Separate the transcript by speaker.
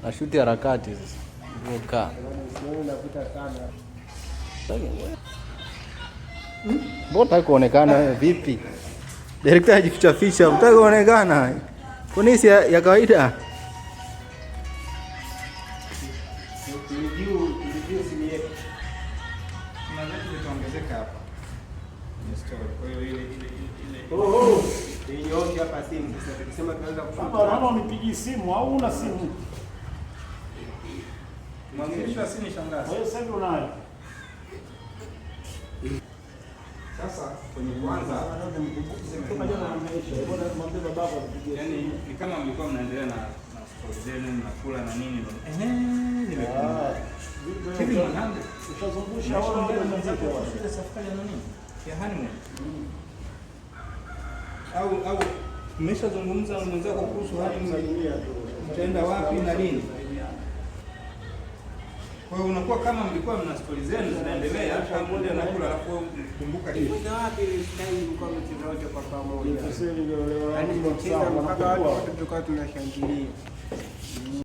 Speaker 1: Nashuti harakati sasa. Kaa. Mbona hutaki kuonekana vipi? Director ajificha ficha, hutaki kuonekana. Kwani si ya kawaida?
Speaker 2: Kuna vitu vitaongezeka hapa. Kwenye story. Kwa hiyo ile
Speaker 3: Oh, inyoke hapa simu sasa tukisema tunaanza
Speaker 4: Hapa
Speaker 3: kufuta.
Speaker 4: naona unipigii simu au una simu?
Speaker 2: Mwanzilishi wa Sini Shangazi.
Speaker 4: Kwa hiyo sasa hivi unayo.
Speaker 2: Sasa kwenye kuanza
Speaker 4: Kama jana ameisha. Mbona mwambie babako akupigie
Speaker 2: yani
Speaker 4: simu?
Speaker 2: ni kama mlikuwa mnaendelea na story zenu, mnakula na nini, ndo nimekumbuka. Hivi mwanangu,
Speaker 4: Ushazungusha wala
Speaker 2: umeshaongea na mwenzako
Speaker 4: hujazungusha?
Speaker 2: kuhusu ile safari ya nani? Ya honeymoon. Au mmeshazungumza na mwenzako kuhusu honeymoon? Mtaenda wapi na lini? Kwa hiyo unakuwa kama mlikuwa mna stori zenu zinaendelea, pamoja na kula, alafu wewe kumbuka hivi.
Speaker 3: Mcheza wapi ile style mlikuwa mcheza wote kwa pamoja?
Speaker 4: Yaani
Speaker 3: Yaani mcheza mpaka watu wote tulikuwa tunashangilia.